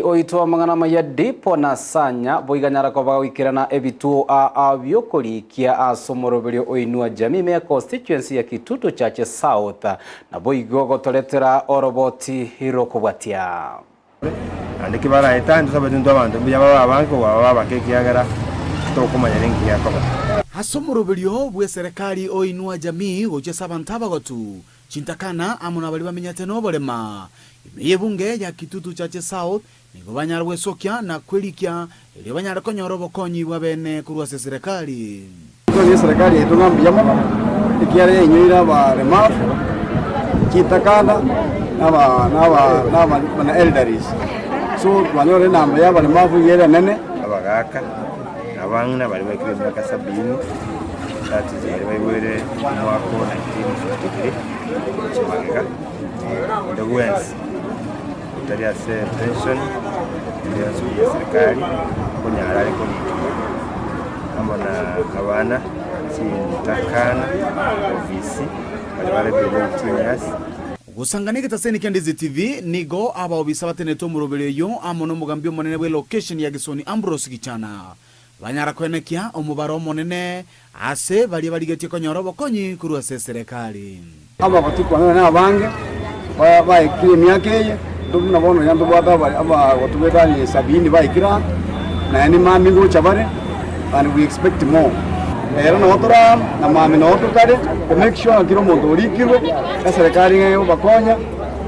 oito amang'ana amaya Dipo na Sanya boiganyara koba goikerana ebituo aa bi'okorikia ase omoroberio o Inua Jamii ime ya constituency ya Kitutu Chache South naboigo gotoretera oroboti rokobwatia. Naende kibaraetanie, tosabe intwe abanto mbuya babe abange kobua babe abake, ekiagera titokomanya ninki gekoba. Ase omoroberio bw'eserekari o Inua Jamii gochia ase abanto abagotu, chintakana amo nabaria bamenyete noborema ime y'ebunge ya Kitutu Chache South nigo banyare gwesokia na kwerikia erio banyare konyora obokonyi bw'abene korwa ase eserekari. Totebie eserekari yaito ng'a mbuya mono, ekiagera yainyoire abaremafu, chitakana, na aba na elderlies. So twanyorire enamba ya abaremafu iga ere enene. Abagaaka na abang'ina baria baikire emiaka sabini, that is baria baiboire omwaka o 1953 gochia magega, onde bwensi otari ase pension ende yonsi ya serikali, okonyara are korikigwa amo na abana chintakana ofisi baria bare below 18 years. Gosangana egetaseni kia Ndizi TV, nigo abaobisa batenete omoroberi oyio amo nomogambi omonene bw'elokesheni ya Gesoni Ambrose Gichana banyara koenekia omobaro omonene ase baria barigetie konyora obokonyi korwa ase eserekari. Abagotu kwanera nabange baikire emiaka eye, intwe buna bono iga ntobwate abagotu betani sabini baikire aa, naende mambia ngocha bare and we expect more. Ero nabo tore amo na mambia nabo tokare ko make sure ng'a kera omonto orikirwe, eserekari ng'a egobakonya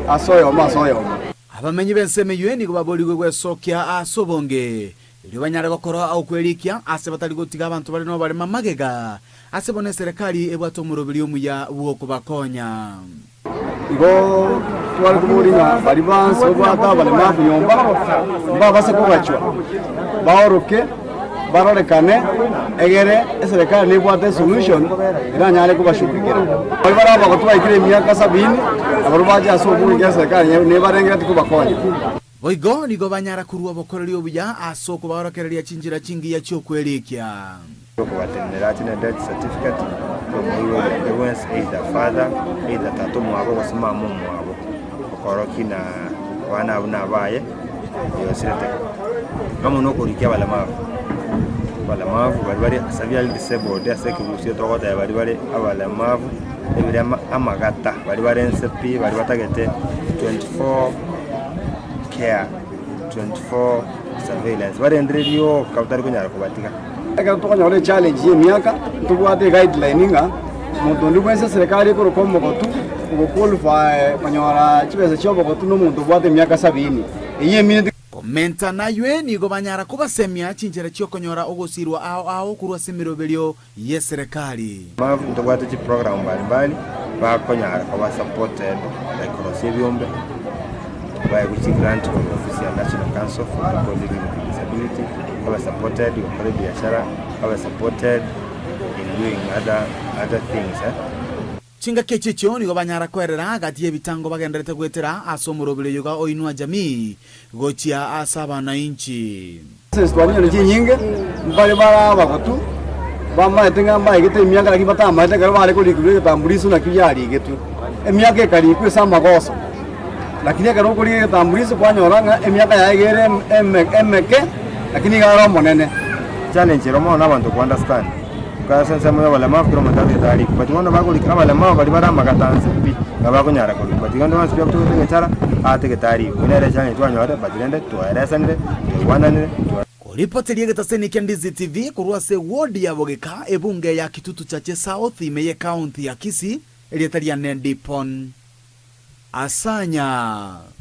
ase oyomo ase oyomo. Abamenyi b'ensemo eyio nigo baborigwe gwesokia ase obonge, Erio banyare gokora okwerikia aase batari gotiga abanto bare noborema magega, ase bono eserekari ebwate omoroberi omuya bw'okobakonya. Igo tware koboria ng'a baria bonsi babwate abaremafu nyomba mbabase kogachwa, baoroke, barorekane, egere eserekari nebwate esolution eranyare kobashughulikera. Baria bare abagotu baikire emiaka sabini, nabarabwo bache ase obonge ekiagera eserekari nebarengereti kobakonya. Boigo nigo banyara korua obokoreri obuya ase okobaorokereria chinchera chingiya chi'okwerikia. Okobatenenera ase ne death certificate y'omoibori onde bwensi either father, either tata omwabo gose mama omwabo, okorokia na abana abwo nabaye oyosirete. Amo na okorikia abalemavu, abalemavu baria bare severely disabled ase ekegusii togoteba baria bare abalemavu ebirema amagata, baria bare nse pi, baria batagete 24 care, 24 surveillance, barendire rioka otari konyara kobatiga. Ekero tokonyora echallenge ya emiaka, ntobwate eguideline ng'a omonto onde bwensi eserekari ekoroka omogotu, ogoqualify konyora chibesa chia obogotu na omonto obwate emiaka sabini. Eyio emineti. Komenta naywe nigo banyara kobasemia chinchera chi'okonyora ogosirwa ao ao korwa ase emeroberio y'eserekari. Mabu ntobwate chiprogram mbali mbali bakonyara koba supported like korosia ebiombe baegwe chigrant korwa ofisi ya National Council for People Living with Disability, babe supported gokora ebiashara, babe supported in doing other other things eh. Chingaki echi echio nigo banyara koerera gati y'ebitango bagenderete goetera ase omoroberi oyoga o Inua Jamii gochia ase abanainchi. Ase chitwani chinyinge mbare bare abagotu bamaete ng'a mbaigete emiaka lakini batamaete ekero bare korikigwa egetambuliso nakio yarigetwe. Emiaka ekarikwa ase amagoso, lakini ekero okorigia egetambuliso kwanyora ng'a emiaka yaye iga ere emeke lakini iga are omonene. Challenge ere mono na abanto ko understand, ekero ase ensemo ya oboremavu kera omonto abete arikwe, but bono bakorika abaremavu baria bare amagata nse pi, nabo bakonyara korikwa but onde bwensi pi agotogote egechara aatagete arikwe, nere echallenge twanyorire but rende twaeresanire, twaigwananire, twa. Koripoteria egetaseni kia Ndizi TV korwa ase eward ya Bogeka, ebunge ya Kitutu Chache South ime y'ecounty ya Kisii, erieta riane Dipon Asanya.